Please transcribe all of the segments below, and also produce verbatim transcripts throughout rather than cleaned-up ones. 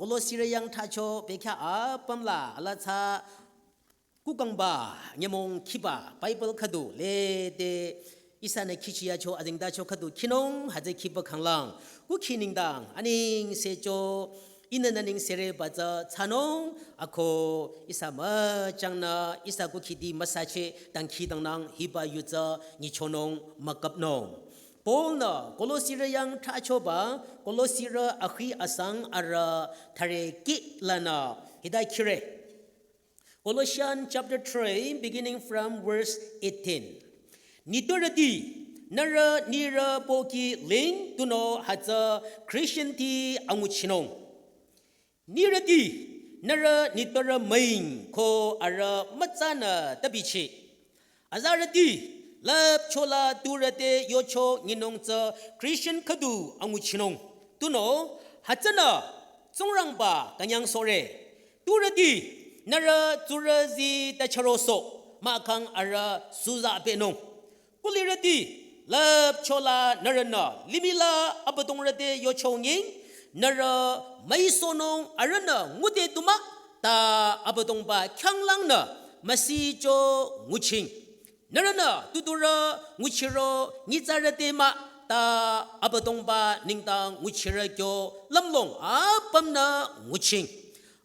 Kolosirü yang thracho bekhyah apüm la ala tsü kukangba nyümong khiba Bible khüdu lede ihsanü khichiyacho azengtacho khüdu khinung hütsü khiba khanglang kukhi nengdang anengsecho ihnü nü nengsere ba tsü thsanung ako ihsa müchangnü ihsa kukhidi müsache dangkhidangnang hiba yu tsü nyichonung müküpnung. Paul-nü Kolosirü yang thrachoba Kolosirü akhi asang arüh thüre kih lanü hita khire. Colossians chapter three, beginning from verse eighteen. Nitpürüti, nührü nirü pohki ling tunüo hütsü Christian-ti anguchinung. Nirüti, nührü nitpürü müing ko arüh mütsanü tabichi. Azarüti, lüpchola turü te yocho nyinung tsü Christian khüdu anguchinung. Tunüo, hütsünü, Tsingrangba künyangsohre. Turüti, nührü tsurüzi tacharosoh, mahkhang arüh suza pehnung. Kulirüti, lüpchola nührünü, limih la Abüdongrü te yocho nying, nührü müisohnung arühnü ngude tumah, ta Abüdongba khyanglangnü, müsicho nguching. Nührünü tuturü nguchiro nyitsarü te mah, ta Abüdongba nengdang nguchirü kyo lümlong apümnü nguching.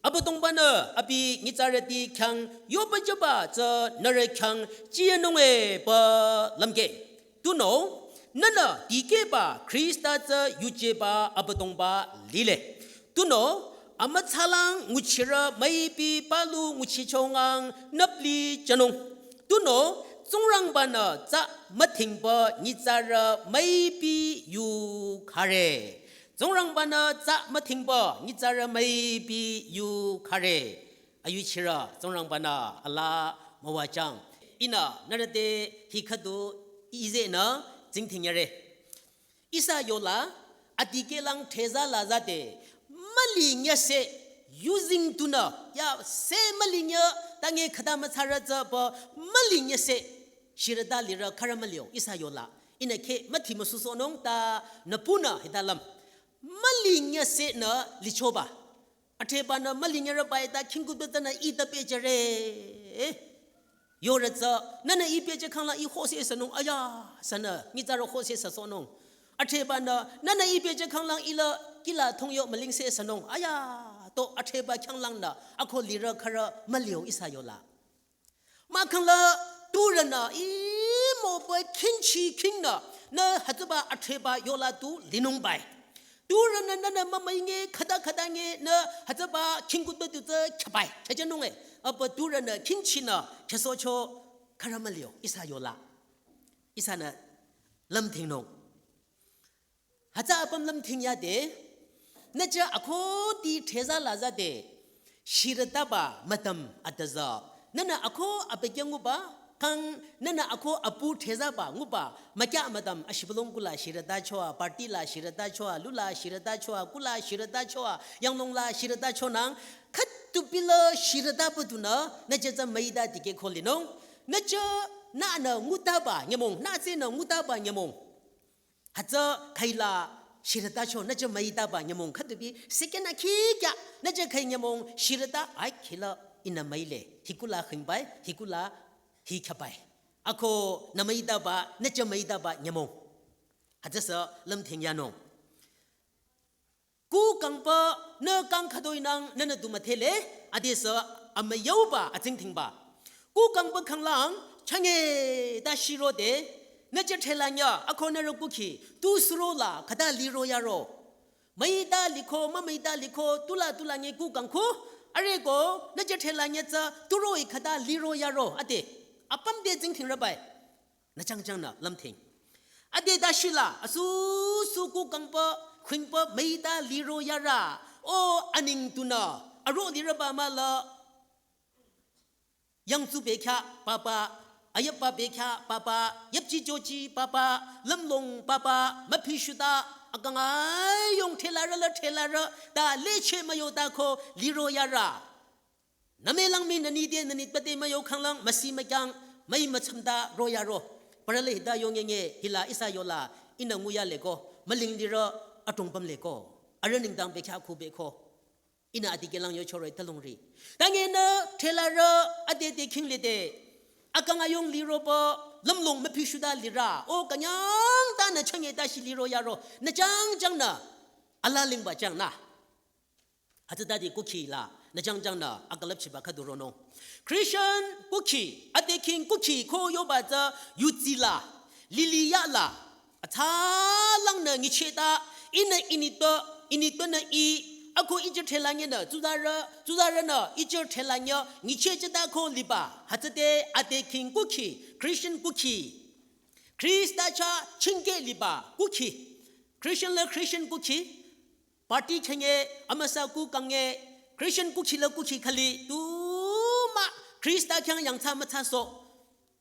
Abüdongba-nü abi nyitsarüti khyang yoba jüba tsü nührü khyang chiyanung-e pü lümkeh. Tunüo, nühnü dikehba Khrista tsü yujeba Abüdongba lile. Tunüo, amütsalang nguchirü müipi palu nguchichongang nüpli jünung. Tunüo, Tsingrangba-nü tsü müthingba nyitsarü müipi yu khare. Tsingrangba-nü tsü müthingba nyitsarü müipi yu khare. Ayuchirü Tsingrangba-nü alaa müwajüng. Ihnü nührü te hi khüdu izenü tsingdhing yare. Ihsa yola adikehlang theza la zade mülinyüse yuzeng tunü yase mülinyü tange khüta mütsarü tsü pü mülinyüse shirüta lirü khürü mülio ihsa yola. Ihnü khe müthi müsusohnung ta nüpunü hita lüm. Mülinyüse nü lichoba. Atheba-nü mülinyürü bai ta khingkutu tsünü ih ta pehjüre. Yorü tsü, nühnü ih pehjü khangla ih hose sünung, aya, sünü, nyitsarü hose süsohnung. Atheba-nü, nühnü ih pehjü khanglang ih la, kihla thongyo mülingse sünung, aya, to atheba khyanglangnü, ako lirü khürü mülio ihsa yola. Mahkhang la turünü ih mübü khingchi khingnü, nü hütsüba atheba yola tu linung bai. Turünü nühnü mümüinge khüta khüta nge nü hütsüba khingkutu tu tsü khyübai, khyüjünung-e. Apü turünü khingchinü khyüsohcho khürü mülio, ihsa yola. Ihsanü lümthingnung. Hütsü apüm lümthing yade, nü tsü akhoti theza la zade, shirütaba mütam atüza. Nühnü akho abekya nguba, kang nühnü akho apu thezaba nguba, mükya mütam ashibülung kula shirütachoa, party la shirütachoa, lula shirütachoa, kula shirütachoa, yanglong la shirütachonang, khütupila shirütaba tunü, nü tsü tsü müita dikeh kholinung, nü tsü nühnü ngutaba nyümong, nü tsünü ngutaba nyümong. Hütsü khüila shirütacho nü tsü müitaba nyümong khütubi second akhi kya nü tsü khüi nyümong shirüta ai khila ihnü müile. Hi kula khingbai, hi kula hi khyübai. Akho nü müitaba, nü tsü müitaba nyümong. Hütsüsü lümthing yanung. Ku kangpa nü kang khütoinang nünü du müdhele, adesü amüyauba atsingdhingba. Ku kangpa khanglang, changeta shirode, nü tsü thela nya, akho nührü kukhi, tu surola, khüta liro yaro. Müita liko, mümüita liko, tula tula nge ku kangkhu, areko, nü tsü thela nya tsü, turoi khüta liro yaro, ade. Apüm de tsingdhing rabai. Nü changchang nü lümthing. Ade dashila, asu su ku kangpa, khingpa, müita liro yara. O aning tunü, aro liraba mala. Yangtsu bekya papa, ayapa bekya papa, yapchi jochi papa, lümlong papa, müphi shuta, akang ayong thelara la thelara, ta leche müyota ko liro yara. Name lang mi nani de nani pate müyo khanglang masi mükyang müi müchamda roya ro. Parale hita yongyenge hila ihsa yola ihnü nguya leko müling lirü atong pam leko. Arüh nengdang bekya khu beko. Ihnü adikehlang yochore talongri. Tangenü thelarü adede khinglide. Akang ayong liroba lümlong müphishuda lira. O kanyang tanü change tashi liro yaro. Nü chang chang nü. Ala lingba chang nü. Hütsütade kukhi la. Nü chang chang nü. Akalap chiba khüdu ronung. Christian kukhi. Adekhing kukhi ko yoba tsü yutsi la. Liliya la. Atsalang nü ngicheta, ihnü initpü, initpünü i, ako ichü thelangenü, tsuzarü, tsuzarünü, ichü thelange, ngichecheta ko liba, hütsüde adekhing kukhi, Christian kukhi. Khrista chah chingke liba, kukhi. Christian la Christian kukhi, party khenge, amüsa ku kange, Christian kukhi la kukhi khali, tuma, Khrista khyang yangthsa müthsa so.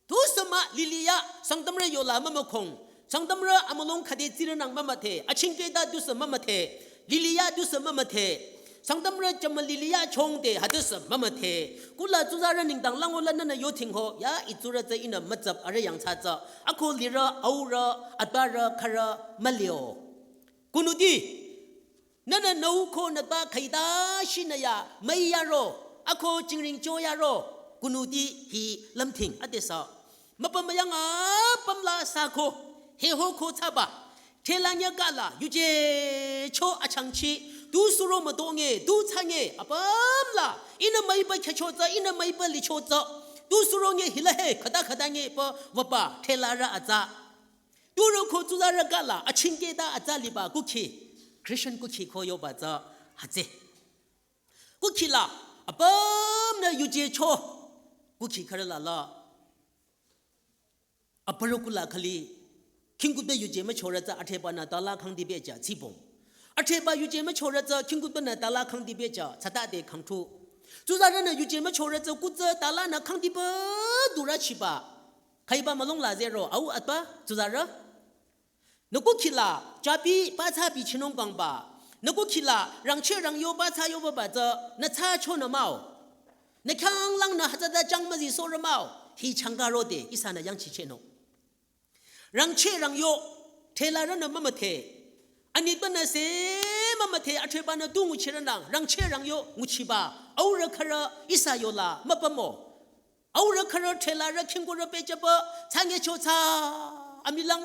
Tusü mah liliya, Sangtamrü yola mümükhong. Sangtamrü amülong khüde tsirünang mümüthe. Achingketa tusü mümüthe. Liliya tusü mümüthe. Sangtamrü chama liliya chongde hütsüsü mümüthe. Kula tsuzarü nengdang lango la nünü yothingho. Ya itsurü tsü ihnü mütsap arüh yangthsa tsü. Ako lirü, aurü, atbarü, khürü, mülio. Kunuti. Nünü nüu ko nüba khaida shinü ya, müi yaro, ako chingring cho yaro, kunuti hi lümthing adesü. Müpüm müyang apüm la sü ko, heho ko thsaba, thelange kala, yuje cho achangchi, tu suro müdonge, tu thsange, apüm la, ihnü müiba khecho tsü, ihnü müiba licho tsü, tu suronge hila he, khüta khütange pü, wüba, thelarü atsa. Turo ko tsuzarü kala achingketa atsa liba kukhi. Christian kukhi ko yoba tsü hütsü. Kukhi la apümnü yuje cho. Kukhi khürü la la. Aparü kula khali. Khingkutpü yuje müchorü tsü atheba nü tala khangdibe ja tsibong. Atheba yuje müchorü tsü khingkutpü nü tala khangdibe ja tsatade khangthu. Tsuzarünü yuje müchorü tsü kutsü tala nü khangdibe dura chiba. Khaiba mülong la zero au atba tsuzarü. Nü kukhi la, jabi, ba tsü bichinung bangba. Nü kukhi la, rangcheh rangyo ba tsü yoba ba tsü, nü tsü chonü mah-o. Nü khyanglang nü hütsüta chang müzi sorü mah-o. Hi changka rode, ihsanü yangchichehnung. Rangcheh rangyo, thelarünü mümüthe. Anitpünü se mümüthe, athrebanü tu nguchirünang, rangcheh rangyo nguchiba. Aurü khürü, ihsa yola, müpümo. Aurü khürü thelarü khingkurü pehjüba, tsü ngecho tsü, amilang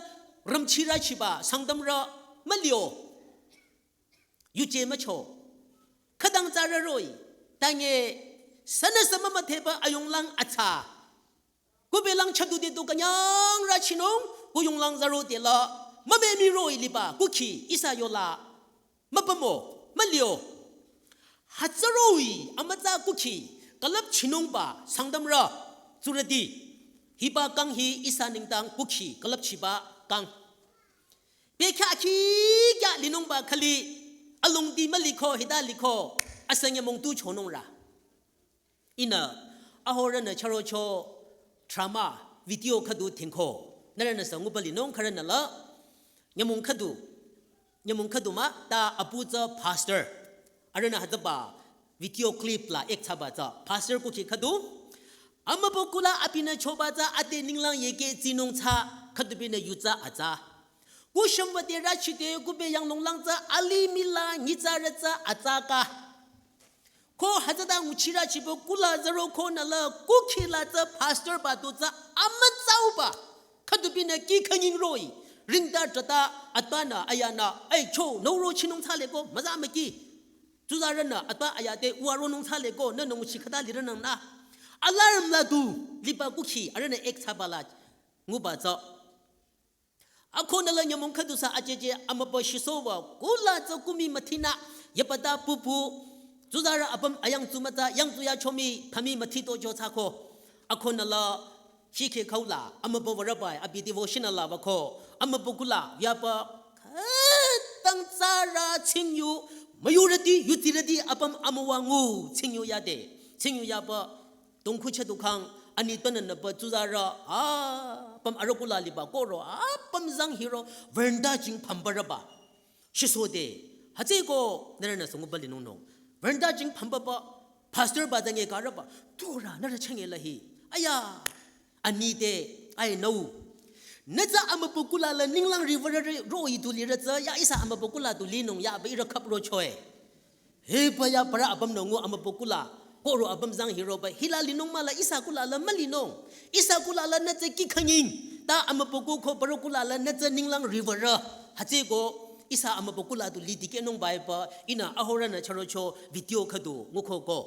rümchirü chiba, Sangtamrü, mülio. Yuje mücho. Khütang tsürü roh-i, tange, sünüsü mümütheba ayonglang atsa. Kubelang chadu de du kanyang rü chinung, kuyonglang zaro de la, mümemi roh-i liba, kukhi, ihsa yola. Müpümo, mülio. Hütsü roh-i, amütsa kukhi, külüp chinungba, Sangtamrü, tsurüti. Hiba kang hi ihsa nengdang kukhi, külüp chiba kang. Pekha khi kya linungba khali, alongdi müliko, hita liko, asü nyümong tu chonung rü. Ihnü, ahorünü charocho drama video khüdu thingko. Nührünüsü nguba linung khürünü la. Nyümong khüdu. Nyümong khüdu mah, ta apu tsü pastor. Arühnü hütsüba video clip la ek thsaba tsü. Pastor kukhi khüdu. Amübükuh la abinü choba tsü ade ninglang yeke tsinung tsü khüdubinü yu tsü atsa. Kushümba de rachide kube yanglonglang tsü alimih la nyitsarü tsü atsa ka. Ko hütsüta nguchirü chiba kuh la zaro ko nü la kukhi la tsü pastor ba du tsü amütsauba. Khüdubinü kih khünying roh-i. Ringta trata atbanü ayanü, "Ai cho, nü ro chinung thsale ko, müza müki." Tsuzarünü atba ayate uwa ronung thsale ko, nü nü nguchi khüta lirünang nü. Alarm la du, liba kukhi, arühnü ek thsaba la nguba tsü. Akhonü la nyümong khüdu sü ajeje amübü shisowa kuh la tsü kumi müthinü yapata pupu. Tsuzarü apüm ayang tsu mütsa yang tsu ya chomi khami müthi to jo tsako. Akhonü la shikhe khau la amübü warabai abi devotional la wako. Amübükuh la yaba khütang tsürü tsingyu müyurüti yutirüti apüm amüwa ngu tsingyu yade. Tsingyu yaba Tongkhu chadu khang, ani tanü nüba tsuzarü, apüm arükuh la liba koro, apüm zang hiro, veranda jing phambarüba. Shisode, hütsüko, nührünüsü nguba linungnung. Veranda jing phambaba, pastor ba zange karüba, tura, nührü chenge la hi. Aya, ani te, I know. Nü tsü amübükuh la la ninglang riwürü roh-i du lirü tsü, ya ihsa amübükuh la du linung, ya ba ihrü khap rochoe. Hiba ya parü apüm nü ngu amübükuh la. Koro apüm zang hiroba hila linung mahla ihsa kuh la la mülinung. Ihsa kuh la la nü tsü kih khünying. Ta amübükuh ko parü kuh la la nü tsü ninglang riwürü. Hütsüko ihsa amübükuh la du li dikehnung baiba ihnü ahorünü chürocho video khüdu nguko ko.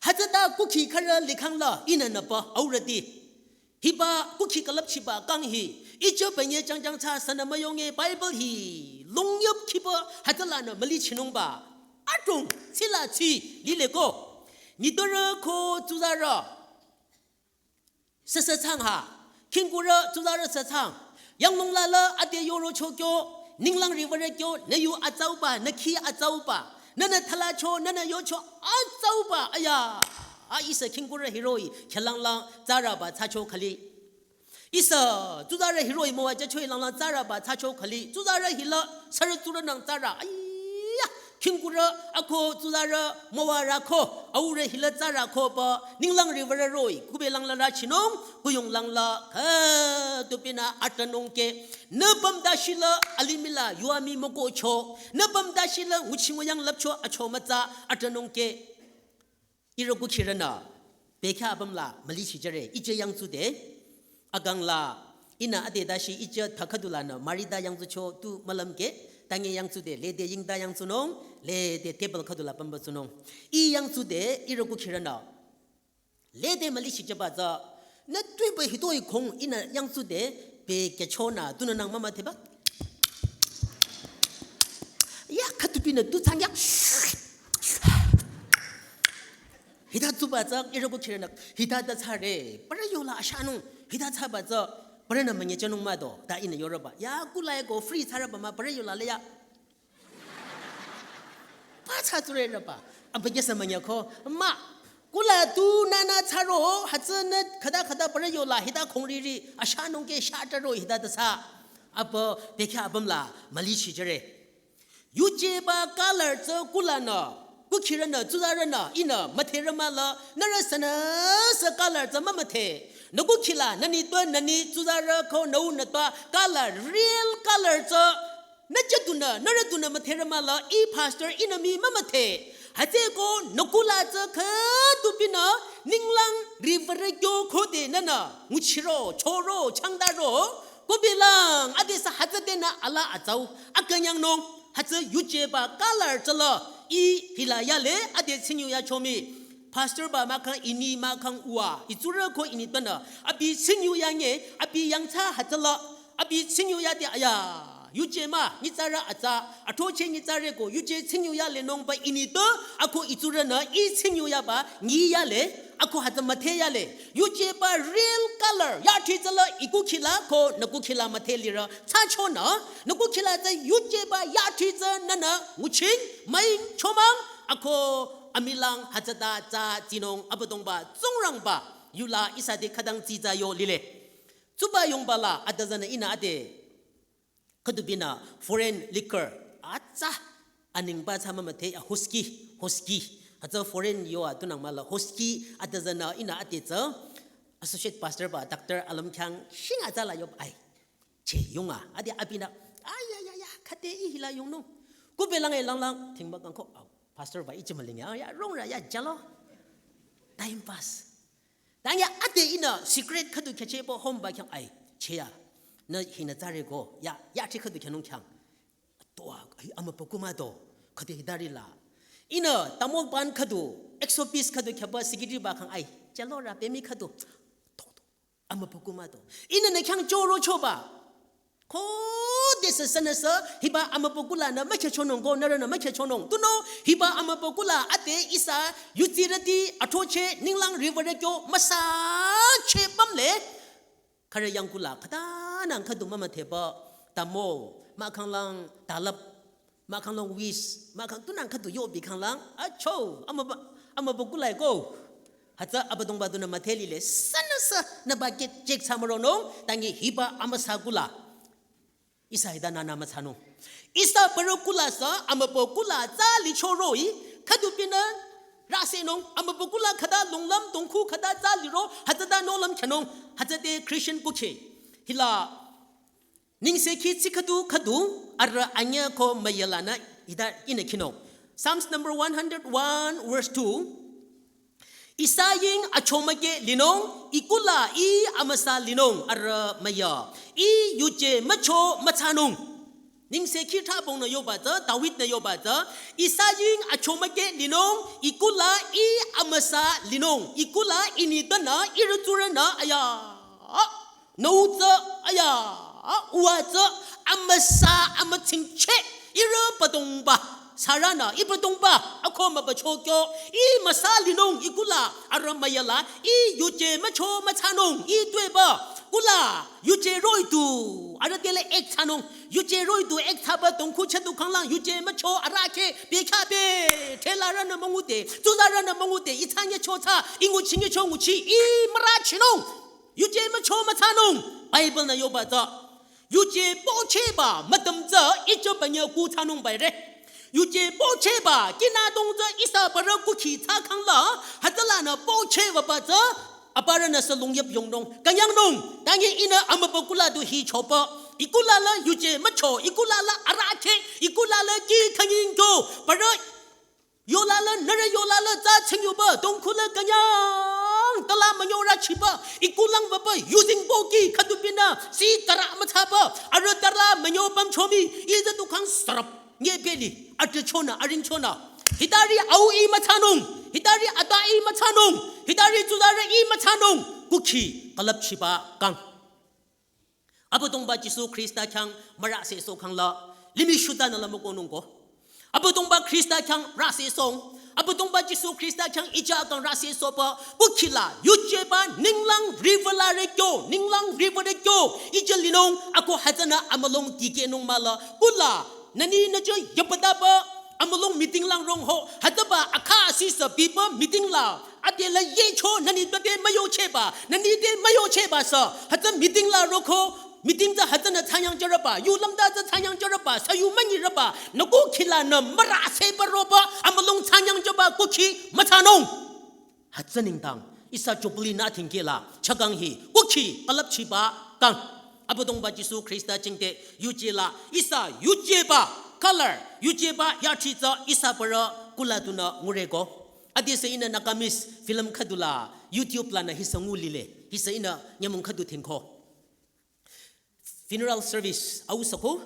Hütsüta kukhi khürü likhang la ihnü nüpa aurüti. Hiba kukhi külüpchiba kang hi. Ijo benye jangjang tsü sünü müyonge Bible hi. Lungyüp khiba hütsülanü mülichinungba. Adrong tsila tsi lile ko. Nitpürü ko tsuzarü. Süsü tsang ha. Khingkurü tsuzarü sü tsang. Yanglung la la ade yorocho kyo. Ninglang riwürü kyo. Nü yu atsauba. Nü khi atsauba. Nünü thalacho. Nünü yocho atsauba. Aya. A ihsa khingkurü hiroh-i. Khyalanglang tsarüba thsacho khali. Ihsa tsuzarü hiroh-i müwa jachoi langlang tsarüba thsacho khali. Tsuzarü hila sürü tsurünang tsarü. Aya. Khingkurü ako tsuzarü müwarü ko, aurü hila tsarü ko ba, ninglang riwürü roh-i, kubelang la rüchinung, kuyonglang la, khüdu pinü atranung ke, nü pümda shila, alimih la, yuami mükohcho, nü pümda shila, nguchi nguyang lüpcho, acho mütsa, atranung ke, ihrü kukhirünü, bekhyah apüm la, mülichijüre, ije yangtsude, akang la, ihnü ade dashi ije thakhüdu lanü, marida yangtsucho tu mülümke, tange yangtsude, lede yingda yangtsunung, lede table khüdu la pümba tsunung. I yangtsude, ihrü kukhirünü, lede mülichijüba tsü, nü tuiba hitoi khong ihnü yangtsude, bekhyah chonü, tunü nang mümüdheba. Ya khüdu pinü tu tsang ya. Hita tsuba tsü, ihrü kukhirünü, hita ta tsare, parü yola ashanung, hita tsaba tsü, parünü münye chanung mah do, ta ihnü yoroba. Ya kuh la ya ko free tsarüba mah, parü yola le ya. Pa tsa tsure rüba. Aba kesa münye ko, mah, kuh la tu nünü tsaro, hütsünü khüta khüta parü yola, hita khongriri, ashanung ke shataro, hita ta tsa. Aba bekhyah apüm la, mülichijüre. Yujeba color tsü kuh lanü, kukhirünü, tsuzarünü, ihnü, müdherü mahla, nührü sünüsü color tsü mümüdhe. Nü kukhi la, nü nitpü, nü ni, tsuzarü ko, nü u nütpü, color, real color tsü, nü jadunü, nührü dunü müdherü mahla, i pastor, ihnü mii mümüdhe. Hütsüko, nü kuh la tsü khüdu pinü, ninglang riwürü kyo khode nünü, nguchiro, choro, changdaro, kubelang, ade sü hütsüdenü ala atsau, akünyangnung, hütsü yujeba color tsüla, i hila yale, ade tsinyu yachomi. Pastor ba mahkhang ini mahkhang uwa, itsurü ko initpünü, abi tsinyu yange, abi yangthsa hütsüla, abi tsinyu yade aya, yuje mah, nyitsarü atsa, athrocheh nyitsarü ko, yuje tsinyu yalenungba initpü, ako itsurünü, i tsinyu yaba, nyi yale, ako hütsü müdhe yale. Yujeba real color, yathri tsüla, i kukhi la ko, nü kukhi la müdhe lirü, tsachonü, nü kukhi la tsü yujeba yathri tsü nünü, nguching, müing, chomang, ako, amilang, hütsüta, tsü, tsinung, Abüdongba, Tsingrangba, yula, ihsa te khütang tsitsa yo lile. Tsuba yongba la, atüzanü ihnü ade. Khüdu pinü foreign liquor. Atsa. Aningba tsü mümüdhe, a, whisky, whisky. Hütsü foreign yo a tunang mahla whisky atüzanü ihnü ade tsü. Associate pastor ba, doctor alüm khyang shing atsa la yop ai. Che yunga. Ade abinü. Ay, ya, ya, ya. Khüde i hila yungnung. Kubelang e langlang. Thingba kangko. Au. Pastor ba ichi müling ya. Ya, rongrü ya, jalo. Time pass. Tanya ade ihnü secret khüdu khyachehba home ba khyang ai, cheya. Nü hinü tsare ko, ya, yathri khüdu khyanung khyang. Toa, ai, amübükuh mah do, khüde hitari la. Ihnü, tamo ban khüdu, exo piece khüdu khyaba secretary ba khyang ai, chalora, pemi khüdu. To, to, amübükuh mah do. Ihnü nü khyang choro choba. Khodesü sünüsü hiba amübükuh lanü mükhechonung ko nührünü mükhechonung. Tunüo hiba amübükuh la ade ihsa yutsirüti athrocheh ninglang riwürü kyo müsacheh pümle. Khürü yangkuh la khütanang khüdu mümüdheba tamo mahkhanglang talap mahkhanglang wish, mahkhang tunang khüdu yobi khanglang, acho, amüba, amübükuh lai ko. Hütsü Abüdongba dunü müdhe lile, sünüsü nüba ke check thsamüronung, tangi hiba amüsa kuh la. Ihsa hita nünü müthsanung. Ihsa parü kuh la sü, amübükuh la tsü licho roh-i, khüdu pinü, rüsenung, amübükuh la khüta lunglam dongkhu khüta tsü liro, hütsüta nohlüm khyünung, hütsüte Christian kukhi. Hila, ningse khi tsi khüdu khüdu, arüh anyüh ko müyülanü hita ihnü khinung. Psalms number one hundred one, verse two. Ihsa ying achomake linung, ikula i amüsa linung, arü müya. I yuje mücho mütsanung. Nengse khitha pong nü yoba tsü, David nü yoba tsü. Ihsa ying achomake linung, ikula i amüsa linung, ikula ini dana, iru tsurana, aya. Nü tsü, aya, uwa tsü, amüsa, amütsingche, iru padongba, sarana, i padongba, ako müba chokyo, i müsa linung, ikula, arü müyala, i yuje mücho mütsanung, i tueba, kula, yuje roitu, arü tele ek tsanung, yuje roitu ek tsaba dongkhu chadu khanglang, yuje mücho arü khe, bekha be, thela rana mangute, tula rana mangute, i tsanye cho tsa, i nguchi nye cho nguchi, i mara chinung. Yuje mücho mütsanung, Bible nü yoba tsü. Yuje pocheba mütüm tsü icho banya ku tsanung baire. Yuje pocheba kina dong tsü ihsa parü kukhi tsa khangla, hütsüla nü pocheba ba tsü, aparü nü salung yap yongnung, kanyangnung, tangi inü amüba kula du hi chopa. Ikula la yuje mücho, ikula la arü khe, ikula la ki kanying ko, parü Yolala, nührü yolala, tsü tsingyoba, dongkhu la kanyang, tala manyora chiba, ikulang baba, using boki, khadupina, si tara mathaba, arü tara manyo bam chomi, iza dukhang sarap, nye beli, ate chona, aring chona. Hitari au i mathanung, hitari ata i mathanung, hitari tudara i mathanung, kukhi, kalap chiba, kang. Abüdongba Jisu Khrista khyang mürase so khangla, limih shuta nü la mükonung ko. Abüdongba Khrista khyang rase song, Abüdongba Jisu Khrista khyang ija kang rase soba, kukhila, yujeba, ninglang river la re kyo, ninglang river re kyo, ija linung, ako hütsünü amülung dikehnung mala, kula, nani nü je yapataba, amülung meeting lang rong ho, hütsüba, akha si sa biba meeting la, Ate la yecho nani tate mayocheba, nani te mayocheba sa, hütsü meeting la roko, meeting tsü hütsünü tsanyang jaraba, yu lamda tsü tsanyang jaraba, sa yu manyi raba, nü kukhila nü mürase ba roba, amülung tsanyang jaba kukhi matsanung. Hütsü nengdang, ihsa Jubilee nü thingkela, chakang hi, kukhi, kalap chiba, kang. Abüdongba Jisu Khrista jingte, yuje la, ihsa, yujeba, color, yujeba, yathi tsü, ihsa parü, kula tunü, ngureko. Adise ihnü Nagamese film khüdula YouTube lanü hisa ngu lile. Hisa ihnü nyümong khüdu thingko. Funeral service au sako.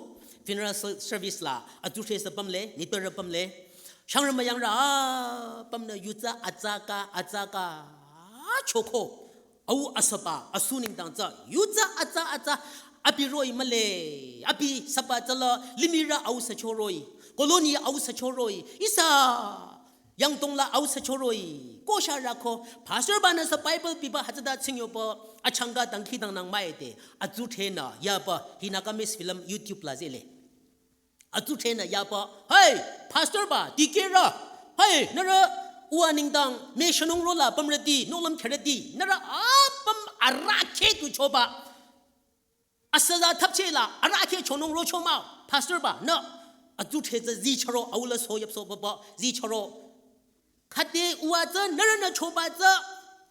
Funeral ser- service la atsudhre sa pamle, nitpürü pamle. Shangrü müyangrü a pamnü yutsa atsaka, atsaka, choko. Au asüba, asu nengdang tsü, yutsa atsa atsa, abi roh-i mühle, abi süba tsüla, limihrü au sücho roh-i, colony au sücho roh-i, ihsa, yangdong la au sücho roh-i, ko sha rako, pastor banü sa Bible biba hütsüta tsingyoba, achangka dangkhidangnang müide, atsudhrenü, yaba, hi Nagamese film YouTube la zele. Atsudhrenü yaba, hey, pastor ba, dikehrü, hey, nührü, uwa nengdang, me shanung rola, pamrüti, nohlüm kherüti, nührü, apüm, arü khe tu choba. Asüza thapchela, arü khe chonung rocho mah, pastor ba, nü, atsudhre tsü zi charo, aula so yap so baba, zi charo. Khüde uwa tsü, nührünü choba tsü,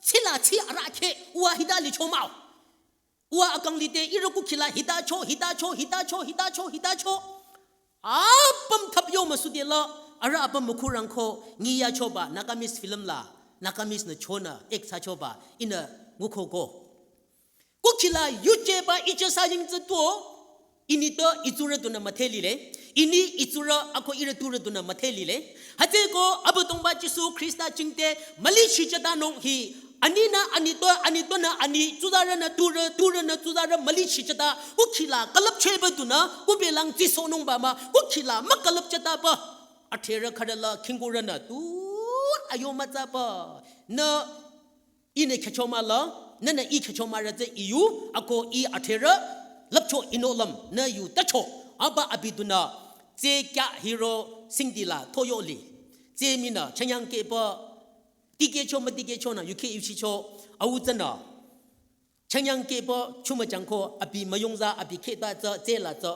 tsila tsi arü khe, uwa hita licho mah. Uwa akang lide ihrü kukhila hita cho, hita cho, hita cho, hita cho, hita cho. Apüm thap yo müsudela, arü apüm mükhurangko, ngiya choba, Nagamese film la, Nagamese nü chonü, ek sa choba, ihnü nguko ko. Kukhila yujeba ije sa ying tsü tuo, ini to itsurü dunü müthe lile, ini itsurü ako ihrü turü dunü müthe lile. Hütsüko Abüdongba Jisu Khrista jingte müli shichata nung hi, aninü ani to, ani tonü ani, tsuzarünü turü, turünü tsuzarü müli shichata, kukhila kalap cheba dunü, kubelang tsisohnung ba mah, kukhila mükalap chata ba, atherü khürüla khingkurünü tu, ayo mütsa ba, nü Ihnü khyücho mah la, nünü i khyücho mah rü tsü iyu, ako i atherü, lüpcho inohlüm, nü yu tacho, aba abi dunü, tse kya hiro singdi la toyo li. Tse minü, chanyang keba, dikehcho müdikehcho nü, yukhe yuchicho, au tsünü. Chanyang keba, chumüchangko, abi müyongza, abi kheta tsü, tse la tsü.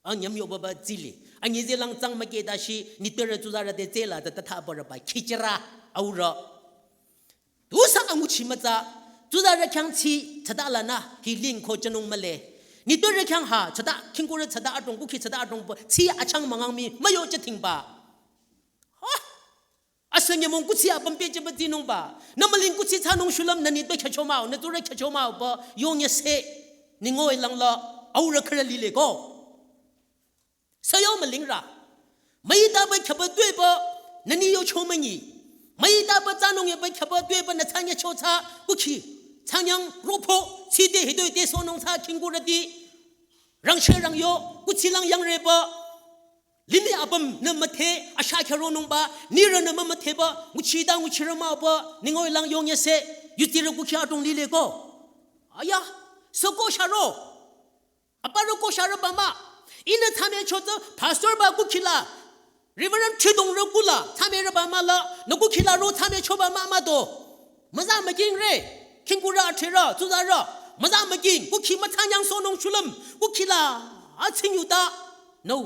Anyam yo baba tsili. Anyi zelang tsang müke dashi, nitpürü tsuzarü te tsela ta ta ta bürü ba khichira aurü. Tusa anguchi mütsa, tsuzarü khyang tsi, tsada lanü, hi ling ko chanung mühle. Nitpürü khyang ha, tsada, khingkurü tsada adrong, kukhi tsada adrong ba, tsi achang müngang mi, müyo chating ba. Sü nyümong kuthsi apüm pehjüba tsinungba. Nü müling kuthsi thsanung shulüm nü nitpü khyücho mah-o, nü tsurü khyücho mah-o pü yongyase. Ningoi langla aurü khürü lile ko. Sü yo mülingrü. Müitaba khyüba tuepü nü ni yocho münyi. Müitaba thsanung yaba khyüba tuepü nü thsanyacho thsa kukhi. Thsanyang ropho tside hitoi te sohnung thsa khingkurüti. Rangsheh rangyo kuthsi lang yangrepü. Limih apüm nü müdhe asha khyüronungba, nirü nü mümüdheba, nguchida nguchirü mah-o pü, ningoi lang yongyase, yutirü kukhi adrong lile ko. Aya, sü ko sharo. Aparü ko sharüba mah. Ihnü thsamücho tsü, pastor ba kukhila. Reverend Chidong rü kula, thsamürüba mah la, nü kukhila ro thsamüchoba mah mah do. Müza müking re, khingkurü athirü, tsuzarü. Müza müking, kukhi müthsanyang sohnung shulüm, kukhila, atsing yuta. No,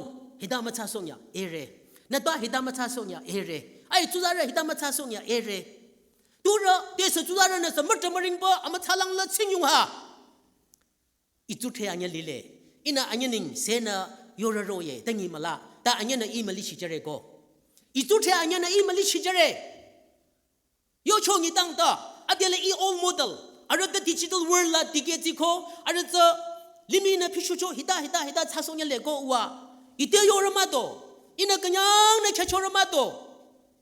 hita müthsa sohnya, ere. Nü twa hita müthsa sohnya, ere. Ai, tsuzarü hita müthsa sohnya, ere. Turü, tesü tsuzarü nüsü mütü müringba, amüthsalang la tsing yung ha. Itsu the anyü lile. Ihnü anyü ning senü yorü roye, tangi müla. Ta anyünü ih müli shijüre ko. Itsu the anyünü ih müli shijüre. Yocho ngi tang ta, adele ih old model. Arüh ta digital world la dikehzi ko, arüh tsü limih nü pishucho hita, hita, hita thsasohnya le ko uwa. Ite yorü mah do. Ihnü künyang nü khyüchorü mah do.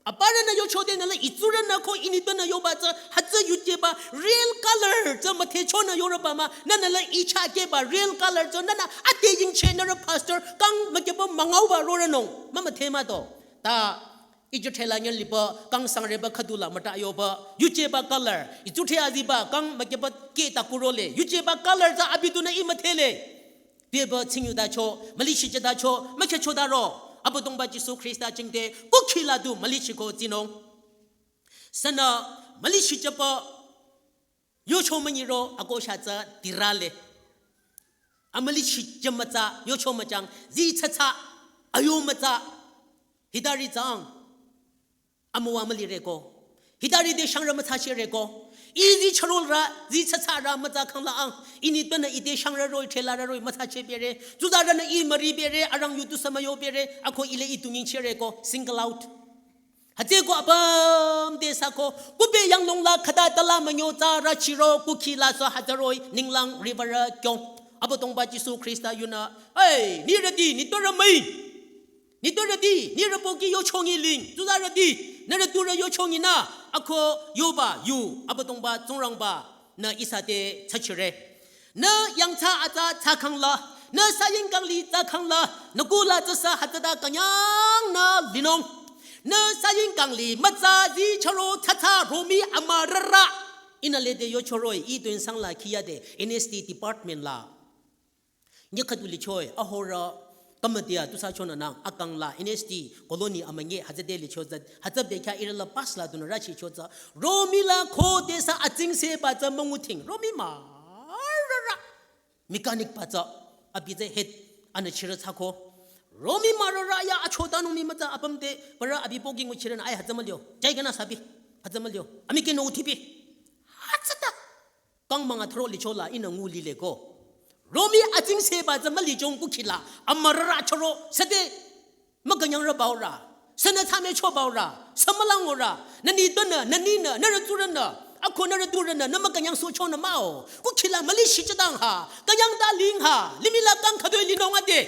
Aparü nü yochode nü la itsurü nü ko ini tünü yoba tsü hütsü yujeba real color tsü müdhecho nü yorüba mah, nü nü la ichakeba real color tsü nü nü ate yingche nü rü pastor kang mükyeba müngaoba rorünung, mümüdhe mah do. Ta itsu thela nyü liba kang sangreba khüdula müta yoba, yujeba color, itsu the aziba kang mükyeba ke ta kurole, yujeba color tsü abi tunü ih müdhele. Beba tsing yutacho, müli shijütacho, mükhecho daro. Abüdongba Jisu Khrista jingte, kukhila du müli shiko tsinung. Sünü, müli shijüba, yocho münyiro, ako sha tsü tirale. Amüli shijü mütsa, yocho müjang, zi tsatsa, ayo mütsa, hitari tsang. Amüwa mülire ko. Hitari te shangrü müthsachire ko. Ih zi chürorü, zi tsatsarü mütsa khangla ang. Ini tünü ite shangrü roh-i, thelarü roh-i müthsache bere. Tsuzarünü ih müri bere, arang yutu sümüyo bere. Ako ile ih tungingchire ko. Single out. Hütsü ko apüm te sü ko. Kupe yanglong la khüta tala münyo tsarü chiro kukhila sü hütsü roh-i ninglang riwürü kyong. Abüdongba Jisu Khrista yunü. Hey, nirüti, niturü müi. Niturüti, nirü pohki yochongi ling, tsuzarüti, nirü turü yochongi nü, ako yoba, yu, Abüdongba, Tsingrangba, nü ihsa te tsachire. Nü yangthsa atsa tsakhangla, nü sayingkangli tsakhangla, nü kula tsasa hütsüta künyang nü linung. Nü sayingkangli mütsa zi chüro tsatsa romi amürarü. Ihnü lede yochoro-i, ih tuinsang la khiyade, N S T department la. Nyi khüdu lichoe, ahorü, kamatia, tusü chonü nang, akang la, N S T, colony amünyi, hütsüde licho tsü, hütsü bekhyah ihrü la pass la dunü rüchicho tsü, romi la khodesü atsingseba tsü münguting, romi mürarü, mechanic ba tsü, abi tsü head, anü chirü tsako, romi mürarü ya achotanung mi mütsa apüm te, parü abi pohki nguchirünü, ai hütsü mülio, jai gana sabi, hütsü mülio, ami ke no uthipi, hütsüta. Kang münga thro licho la ihnü ngu lile ko. Romi atsingseba tsü mülichong kukhila, amürarü chüro, süde, mükünyangrü baorü, sünü thsamücho baorü, sümülang orü, nü ni tünü, nü ninü, nü rü tsurünü, ako nü rü turünü, nü mükünyangsü chonü mah-o, kukhila müli shijütang ha, künyang ta ling ha, limih la kang khütoi linung ade.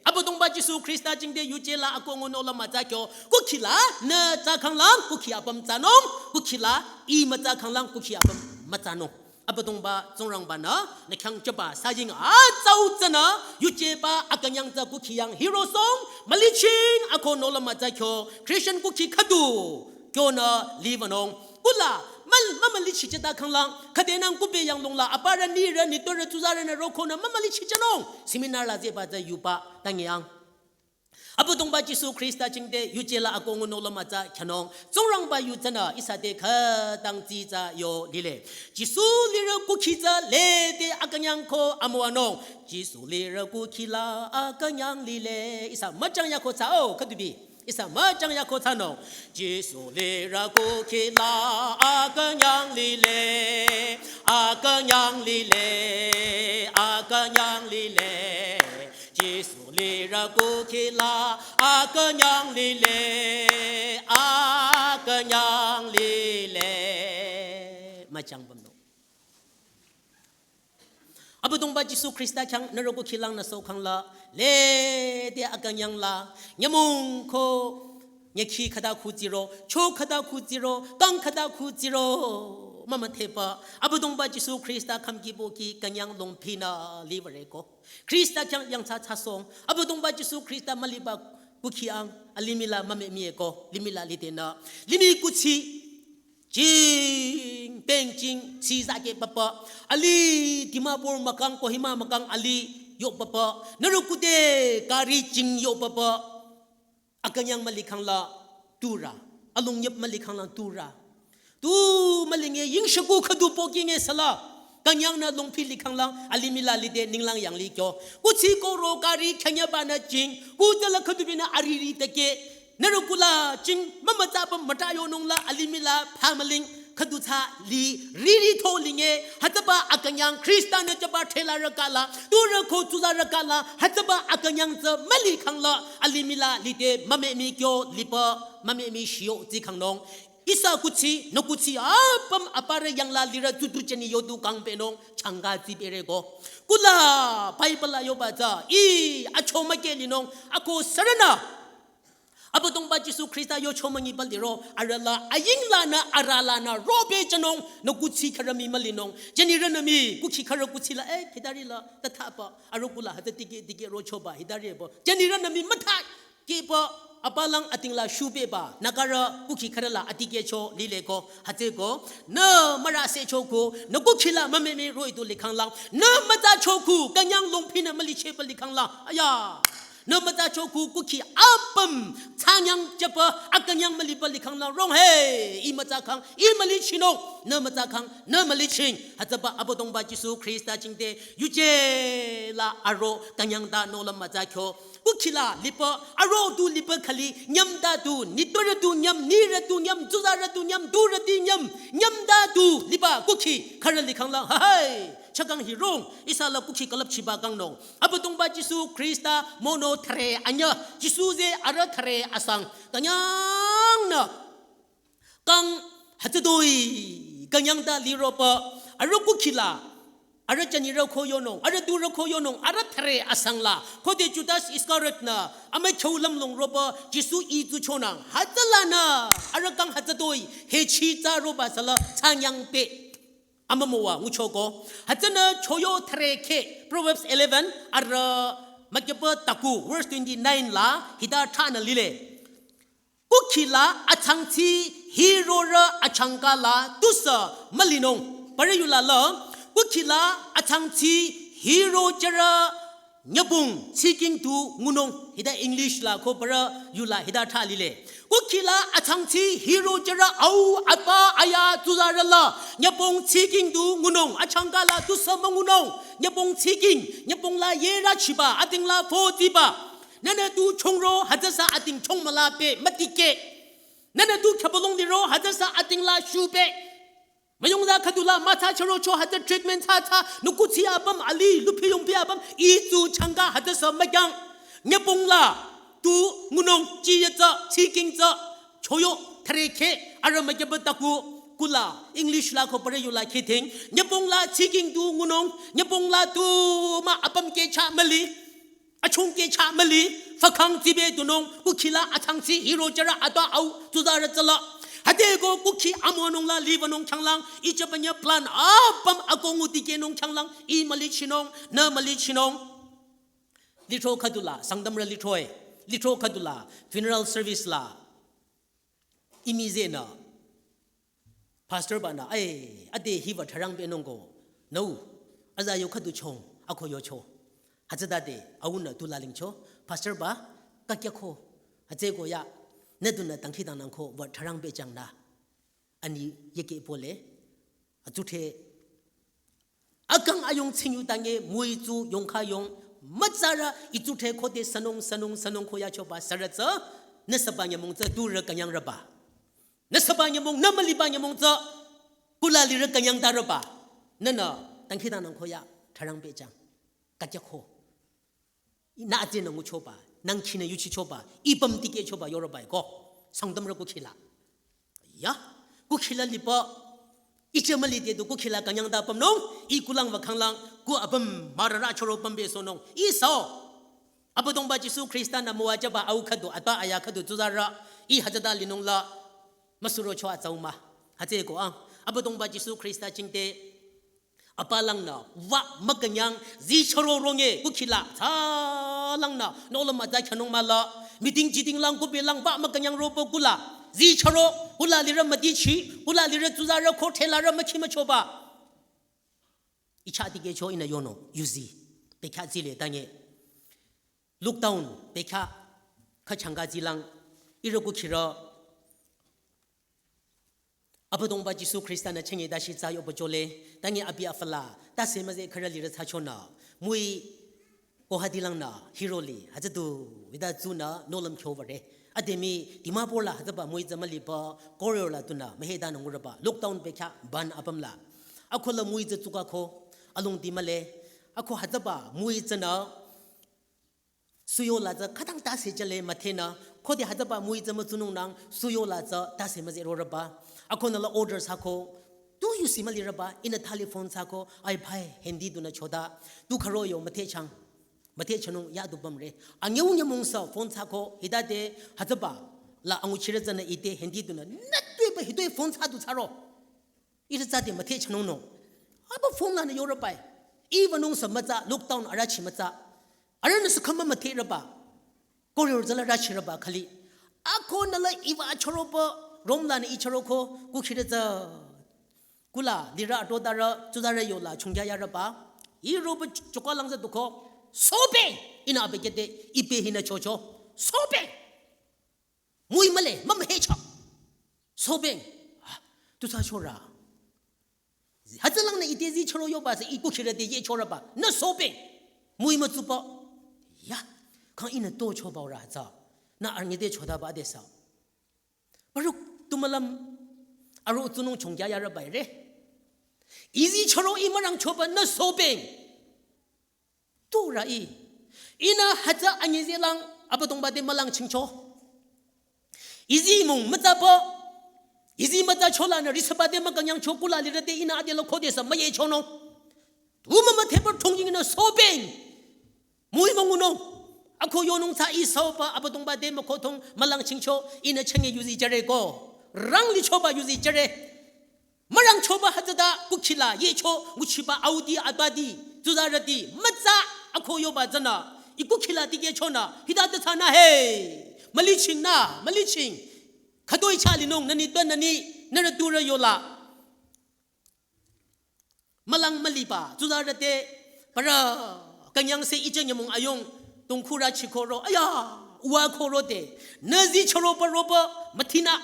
Abüdongba Jisu Khrista jingte yuje la ako ngunung la mütsa kyo, kukhila, nü tsakhanglang, kukhi apüm tsanung, kukhila, ih mütsakhanglang, kukhi apüm mütsanung. Abüdongba Tsingrangba-nü, nü khyang jüba saying atsau tsünü, yujeba akünyang tsü kukhi yang hirosong, müliching ako nohlüm mütsa kyo, Christian kukhi khüdu, kyonü liwünung. Kula, mal, mümüli shijüta khanglang, khüdenang kupe yanglong la, aparü nirü, nitorü, tsuzarünü rokonü, mümüli shijünung, seminar la zeba tsü yuba, tangyang. Abüdongba Jisu Khrista jingte yuje la ako ngunung nohlüm mütsa khyünung. Tsingrangba yu tsünü ihsa te khütang tsitsa yo lile. Jisu lirü kukhi tsü lede akünyang ko amüwanung. Jisu lirü kukhi la akünyang lile. Ihsa müchang yako tsa o khüdubi. Ihsa müchang yako tsanung. Jisu lirü kukhi la akünyang lile. Akünyang lile. Akünyang lile. Jisu lirü Rüku khila akünyang lile, akünyang lile. Müchang bamno. Abüdongba Jisu Khrista khyang nührü kukhilang nü sokhang la, lede akünyang la, nyümong ko, nyükhi khüta khu tsiro, cho khüta khu tsiro, kang khüta khu tsiro, mümüdhepü, Abüdongba Jisu Khrista khümki pohki künyang longphinü liwüreko. Khrista khyang yangthsa thsasong, Abüdongba Jisu Khrista müliba kukhi ang, alimih la mümümieko, limih la lidenü, limih kuthsi, jing, peng jing, thsi zake papa, ali, Dimapur mükang, Kohima mükang, ali, yo papa, nührü kude, gari jing yo papa, akünyang mülikhang la, turü, alongyep mülikhang la, turü. Tu mülinge yingshüku khüdu pohki nge sala, künyang nü longphi likhang la, alimih la lide ninglang yanglih kyo. Kuthsi koro gari khanyabanü jing, kudala khüdu binü ariri teke, nührü kula jing mümütsaba müta yonung la alimih la phamüling khüdu thsa li riri tho linge hütsüba akünyang Khrista nü jüba thela rükala turü ko tsuza rükala hütsüba akünyang tsü mülikhang la alimih la lide mümümi kyo lipü mümümi shio tsikhangnung. Ihsa kuthsi, nü kuthsi apüm aparü yangla lirü tutu jeni yodu kangpenung changa tsipereko. Kula Bible la yoba tsü, i acho müke linung, ako sürünü Abüdongba Jisu Khrista yocho müngiba liro, arüla, ayinglanü, arülanü, robe jünung, nü kuthsi khürü mii mülinung, jünirünü mii, kukhi khürü kuthsi la, eh, khidari la, tathaba, arüku la, hütsü tike, tike rochoba, hidari bo, jünirünü mii mütha, keba, apalang ating la shubeba, nü khürü, kukhi khürü la, atikecho, lileko, hütsüko, nü mürüsecho ko, nü kukhi la, mümümi roh-i du likhang lang, nü mütsacho ko, künyang longphinü mülicheba likhang lang, aya. Nü mütsacho ku kukhi apüm, thsanyang jüba, akünyang müliba likhang la rong he, i mütsakhang, i mülichinung, nü mütsakhang, nü müliching, hütsüba Abüdongba Jisu Khrista jingte, yuje la aro, künyang ta nola mütsakyo, kukhi la liba, aro du liba khali, nyüm ta du, nitpürü du nyüm, nirü du nyüm, tsuzarü du nyüm, durü di nyüm, nyüm ta du, liba, kukhi, khürü likhang la, ha hai, chakang hirong, ihsa la kukhi külüpchiba kangnung. Abüdongba Jisu Khrista mono thüre anyüh, Jisu ze arüh thüre asang, künyangnü, kang hütsütoi, künyang ta liropü, arüh kukhi la, arüh jünirü ko yonung, arüh durü ko yonung, arüh thüre asang la, khode Judas Iscariot nü, amükhyu lümlong ropü, Jisu i tsuchonang, hütsülanü, arüh kang hütsütoi, hechi tsa roba sala, thsanyang pe. Amümüwa nguchoko. Hütsünü choyo thüre khe. Proverbs eleven, arüh mükyüpü taku, verse twenty-nine la, hita thsanü lile. Kukhi la athsangtsi hirorü achangka la tusü mülinung. Parü yula la, kukhi la athsangtsi hiro jürü nyübong tsiking tu ngunung, hita English la ko parü yula hita thsa lile. Kukhi la athsangtsi hiro jürü au apa aya tsuzarü la nyübong tsiking tu ngunung, achangka la tusü müngunung, nyübong tsiking, nyübong la yerü chiba, ating la fo tiba. Nünü tu chongro, hütsüsa ating chongmüla pe, mütike. Nünü tu khyübülung liro, hütsüsa ating la shu pe. Müyongza khüdula mütsa chürocho hütsü treatment thsa thsa, nü kuthsi apüm ali, luphi yongphi apüm, i tsu changka hütsüsa mükyang. Nyübong la, tu ngunung, chi ye tsü, tsiking tsü, choyo, thüre khe, arüh mükyüpü taku, kula, English la ko parü yula khithing. Nyübong la, tsiking tu ngunung, nyübong la tu mah apüm kehcha müli. Achungke cha müli, fakhang tibe dunung, kukhi la athsangtsi hiro jürü ata au, tsuzarü tsüla. Hütsüko kukhi amonung la libanung khyanglang, ijabanya plan apüm akongu tikehnung khyanglang, i mülichinung, nü mülichinung. Litro khüdula, Sangtamrü litro e, litro khüdula, funeral service la. Imize nü. Pastor banü, ai, ade hiba tharang benung ko. No. Aza yo khüdu chong, ako yocho. Hütsütade, aunü tula lingcho. Pastor ba, kakyako. Hütsüko ya, nü dunü dangkhidangnang ko, wa tharang bejang nü. Ani yeke pole. Atsuthe akang ayong tsinyu tange müitsu yongkha yong mütsarü itsuthe khode sünung sünung sünung ko yachoba sürü tsü, nü süba nyümong tsü turü künyangrüba. Nü süba nyümong, nü müliba nyümong tsü, kula lirü künyangtarüba. Nünü, dangkhidangnang ko ya, tharang bejang. Kakyako. Nü atse nü nguchoba, nang khinü yuchichoba, ipüm tikehchoba yoroba ko. Sangtamrü kukhila. Ya, kukhila liba, iche mülide du kukhila künyangda pümnung, i kulang wa khanglang, ku apüm marara choro pümbe sonung, i sao. Abüdongba Jisu Khrista nü müwajüba au khüdu, atba aya khüdu tsuzarü, i hütsüta linung la, müsuro cho atsau mah. Hütsüeko ang, Abüdongba Jisu Khrista jingte, apalangnü, wa mükünyang, zi choro ronge, kukhila, tsalangnü, nohlüm atsa khanung mah la, meeting jiting lang, kubi lang, wa mükünyang ropo kula, zi choro, kula lirü müdichi, kula lirü tsuzarü, ko thelarü mükhi müchoba. Icha tikehcho inü yono, yuzi, pekha zile tange. Lockdown, pekha, khachanga zilang, ihrü kukhirü, Abüdongba Jisu Khrista nü chenge dashi tsa yopo chole, tangi abi afala, tase müze khara lirü tsa chonü, mui kohadi langnü, hiroli, hütsüdu, vida tsunü, nohlüm kyo vare. Ademi, Dimapur la, hütsüba mui tsa müliba, corridor la tunü, müheda nü nguraba, lockdown pekha, ban apüm la. Ako la mui tsa tsuka ko, alung di mühle, ako hütsüba mui tsanü, suyo la tsü khütang tase jale müthenü, khode hütsüba mui tsü mütsunung nang, suyo la tsü tase müze roraba. Ako nü la order sako, tu yusi müliraba, inü thali phone sako, ai bhai, hindi dunü choda, tu kharo yo müthechang, müthechanung ya du bamre. Ange unge mungsa phone sako, hidade hütsüba, la anguchire tsünü ite hindi dunü, nü tuiba hitoi phone sa du tsaro. Iri tsü de müthechanung no. Aba phone lanü yorobai. Iba nungsa mütsa, lockdown arachi mütsa. Aranü sükama mütheraba. Corridor tsüla rachiraba khali. Ako nü la iba achoroba, room lanü ichoroko, kukhire tsü. Kula, lirü atodarü, tsudarü yola, chungya yaraba. Iroba ch-, choka langza duko. Sobe! Inü abekete, ibe hinü chocho. Sobe! Mui mühle, mümühecho. Sobeng. Ah, tu sa chora. Hütsülangnü ite zi choro yoba se i kukhirü de ye choraba. Nü sobeng. Mui mütsuba. Ya. Kang inü to choba ora tsü. Nü arngi de chodaba de sa. Paruk tu mülam. Aro tsunung chongya yaraba re. Izi choro i mürang choba nü sobeng. Tura i. Inü hütsü anyi zelang Abüdongba te mülang chingcho. Izi mung mütsaba. Izi mütsa chola nü risaba te mükünyang cho kula lirü te inü adela khodesü müye chono. Tu mümütheba thongying nü sobeng. Mui müngunung. Ako yonung tsü i saoba Abüdongba te mükothong mülang chingcho inü chenge yuzi jüre ko. Rang lichoba yuzi jüre. Mürang choba hütsüta kukhila yecho nguchiba audi abadi, tsuzarüti, mütsa ako yoba tsünü, i kukhila tikehchonü, hita te tsünü he, müliching nü, müliching. Khütoi cha linung, nüni twa nüni, nührü turü yola. Mülang müliba, tsuzarü te, parü, künyangse iche nyümong ayung, tongkhurü chikhoro, aya, uwa khoro te, nü zi choro paroba, müthinü,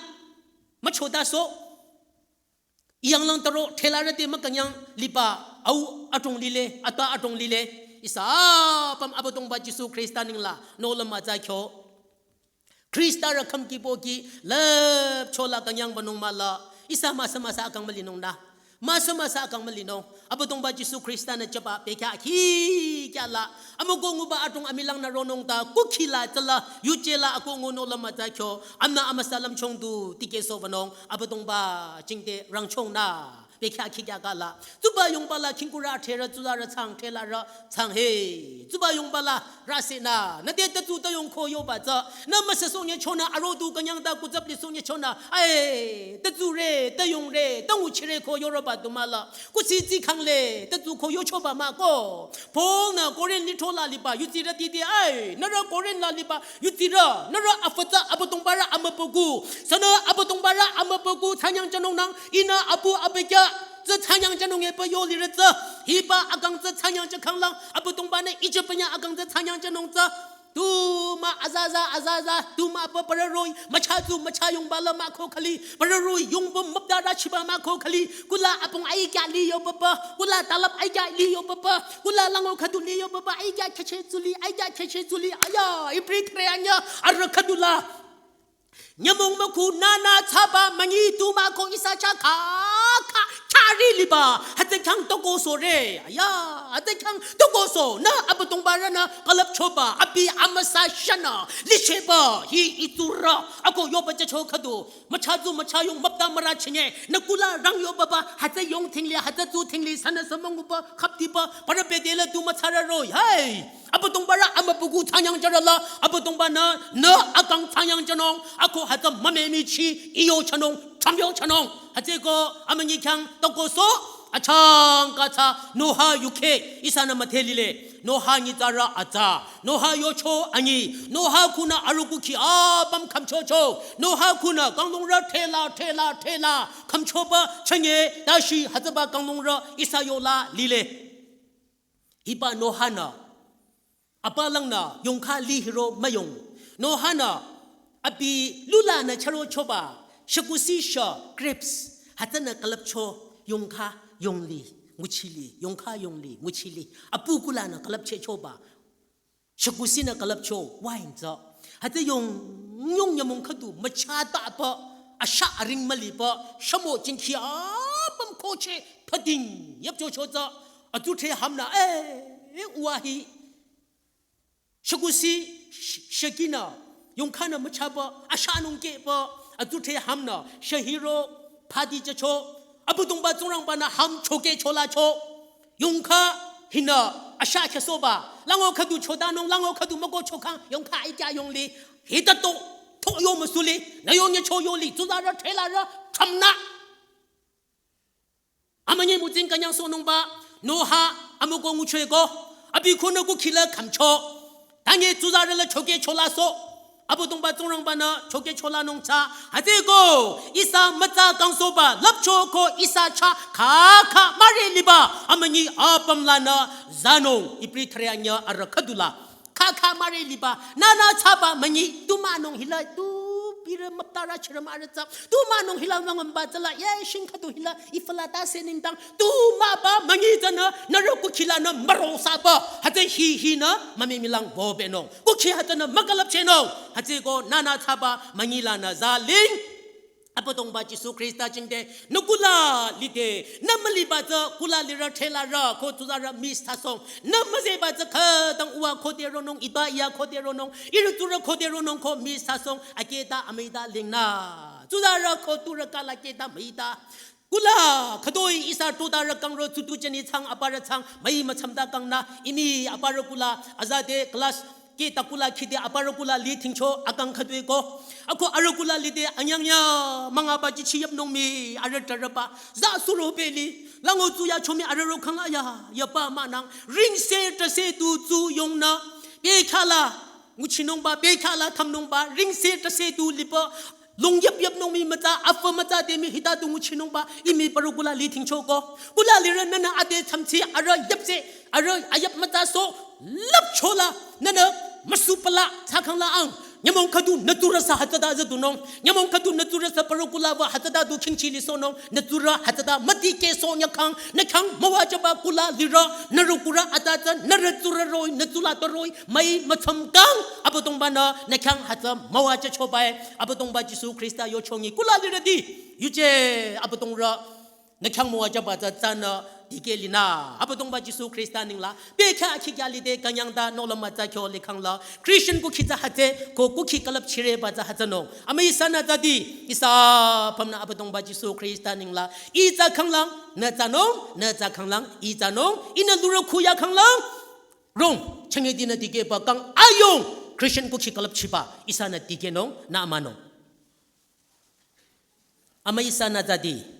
müchodaso, Iyanglang taro thelarü te mükünyang liba au atong lile, ata atong lile. Ihsa apüm Abüdongba Jisu Khrista ningla nohlüm mütsa kyo. Khrista rü khümki pohki lüpchola künyangbanung mah la. Ihsa müsa müsa akang mülinung nü. Müsa müsa akang mülinung. Abüdongba Jisu Khrista nü jüba bekhyah khi kya la. Amüko nguba atong amilang nü ronung ta kukhila tsüla yujela ako ngu nohlüm mütsa kyo. Amnü amüsa lümchong du tikehsohbanung. Abüdongba jingte rangchong nü. Bekhyah khi kya kala. Tsuba yongba la khingkurü atherü tsuzarü tsang thelarü tsang he. Tsuba yongba la rüsenü. Nü te tatsu tayong ko yoba tsü. Nü müsa sonye chonü aro du künyang ta kutsap li sonye chonü. Ai, tatsure, tayongre, tanguchire ko yoroba du mah la. Kusi tsi khangle, tatsu ko yochoba mah ko. Paul nü Korinth lithola liba, yutsirüti te ai, nührü Korinth la liba, yutsirü, nührü afütsü Abüdongba rü amübükuh, sünü Abüdongba rü amübükuh, tsanyang jünung nang, inü apu abekya, tsü tsanyang jünung epü yo lirü tsü, hiba akang tsü tsanyang jü khanglang, Abüdongba nü ijüpünya akang tsü tsanyang jünung tsü, tu mah azaza, azaza, tu mah pü pararoi, mücha tu, mücha yongba la mah ko khali, pararoi, yongba müpda rü chiba mah ko khali, kula apung ai kya li yo papa, kula talap ai kya li yo papa, kula lango khüdu li yo papa, ai kya kheche tsuli, ai kya kheche tsuli, aya, ipri thre anya, arü khüdu la. Nyümong mükhu nünü thsaba münyi tu mah ko ihsa chah kha kha khari liba. Hütsü khyang toko sore. Aya, hütsü khyang toko so. Nü Abüdongba rünü külüpchoba. Abi amüsa shanü. Licheba. Hi itsurü. Ako yoba jücho khüdu. Mücha zu mücha yong müpta müra chinye. Nü kula rang yoba ba. Hütsü yong thingli, hütsü zu thingli. Sünüsü münguba. Khaptiba. Parü bedela tu mütsara roh-i. Hey. Abüdongba rü amübükuh thsangnyang jürüla, Abüdongba-nü, nü akang thsangnyang jünung, ako hütsü mümemichi, iyo thsanung, thsamyo thsanung. Hütsüeko, amünyi khyang toko so, achangka thsa, Noha yukheh, ihsanü müdhe lile. Noha nyitsarü atsa, Noha yocho anyi, Noha khunü arüh kukhi apüm khümchocho, Noha khunü kanglungrü thela, thela, thela, khümchoba, chünye, tashi, hütsüba kanglungrü, ihsa yola lile. Hiba Noha-nü, apalangnü yongkha li hiro müyong. Noha-nü, abi lulanü chürochoba, shükusi shü grapes, hütsünü külüpcho yongkha yongli, nguchili, yongkha yongli, nguchili. Apu kulanü külüpchehchoba, shükusinü külüpcho wine tsü. Hütsü yong, yong nyümong khüdu müchataba, asha aring müliba, shamo jingkhi apüm koche, pading, yüpchocho tsü. Atsuthre hamnü, eh, eh, uwa hi. Shükusi, sh-, shükinü, yongkhanü müchaba, ashanung keba, atsuthre hamnü, shühiro, phadi jücho, Abüdongba Tsingrangba-nü ham chokehcholacho, yongkha hinü, asha khesohba, lango khüdu chodanung, lango khüdu müko chokhang, yongkha aikya yongli, hita to, to yo müsuli, nü yong nyecho yoli, tsuzarü, threlarü, thsamnü. Amünyi mütsing künyangsohnungba, Noha, amüko ngucheko, abi khunü kukhila khümcho. Tanye tsuzarüla chokehchola so. Abüdongba Tsingrangba-nü chokehcholanung tsü. Hütsüeko, ihsa mütsa kangsohba, lüpcho ko ihsa chah kha kha müre liba. Amünyi apüm lanü zanung. Ibri thüre anyü arüh khüdula. Kha kha müre liba, nünü thsaba münyi, tu mahnung hila, tu birü müptarü chirü mürü tsü, tu mahnung hila wüngümba tsüla, ye shing khüdu hila, ifala ta se nengdang, tu mahba münyi tsünü, nührü kukhilanü mürosaba, hütsü hi hinü, mümimilang bobenung, kukhi hütsünü mükülüpchehnung, hütsüeko nünü thsaba münyi lanü zaling. Abüdongba Jisu Khrista jingte, nü kula lide, nü müliba tsü kula lirü threlarü, ko tsuzarü miss thsasohng, nü müzehba tsü khütang uwa khode ronung, ita iya khode ronung, ihrü tsurü khode ronung ko miss thsasohng, akehta amüita lingnü. Tsuzarü ko tsurü kala kehta müita. Kula, khütoi ihsa tutarü kangro tsutu jeni thsang aparü thsang, müi müchümta kangnü, imi aparü kula, azade class, kehta kula khide aparü kula li thingcho akang khütoi ko. Ako arüh kula lide anyangya müngaba jichi yüpnung mii arüh trarüba. Za suro beli. Lango tsu yacho mii arüh rokhang aya. Yaba mahnang. Ringse trase tu tsu yongnü. Bekhala. Nguchinungba. Bekhala thümnungba. Ringse trase tu liba. Long yüp yüpnung mii mütsa. Afü mütsa de mii hita tu nguchinungba. Imi parü kula li thingcho ko. Kula lirü nünü ade thümchi arüh yüpse. Arüh ayüp mütsa so, lüpchola, nünü, müsupala, thsakhangla ang. Nyümong khüdu, nü tsurü sü hütsüta züdunung. Nyümong khüdu, nü tsurü sü parü kula wü hütsüta du khingchi lisohnung. Nü tsurü hütsüta mütikehsoh nyükhang. Nü khyang müwajüba kula lirü. Nührü kurü atsa tsü, nührü tsurü roh-i, nü tsula to roh-i. Müi müchüm kang, Abüdongba-nü, nü khyang hütsü müwajüchobae. Abüdongba Jisu Khrista yochongi kula lirüti. Yuje, Abüdongrü. Nü khyang müwajüba tsü tsünü dikeh linü. Abüdongba Jisu Khrista nengla. Bekhyah khikya lide künyangta nohlüm mütsa kyo likhangla. Christian kukhi tsü hütsü ko kukhi külüpchireba tsü hütsünung. Amüi ihsanü tsüdi. Ihsa apümnü Abüdongba Jisu Khrista nengla. Ih thsakhanglang. Nü thsanung. Nü thsakhanglang. Ih thsanung. Ihnü lurü khuyakhanglang. Rong. Chenge dinü dikehba kang ayung. Christian kukhi külüpchiba. Ihsanü dikehnung. Nü amanung. Amüi ihsanü tsüdi.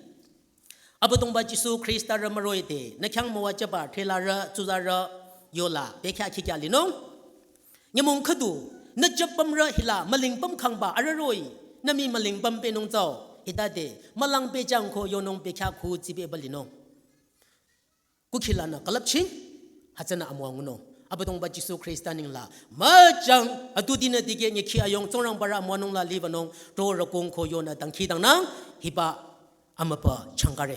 Abüdongba Jisu Khrista rü müroh-i de, nü khyang müwajüba, threlarü, tsuzarü, yola, bekhyah khikya linung. Nyümong khüdu, nü jüpümrü hila, müling pümkhangba, arüh roh-i, nü mii müling pümpehnung tsü-o, hita de, mülang pehjüng ko yonung bekhyah khu tsibeba linung. Kukhilanü külüpching, hütsünü amüwa ngunung. Abüdongba Jisu Khrista nengla. Müjang, atu dinü dikeh nyekhi ayung, Tsingrangba rü amüwanungla libanung, to rükung ko yonü dangkhidangnang, hiba amüpa changkare.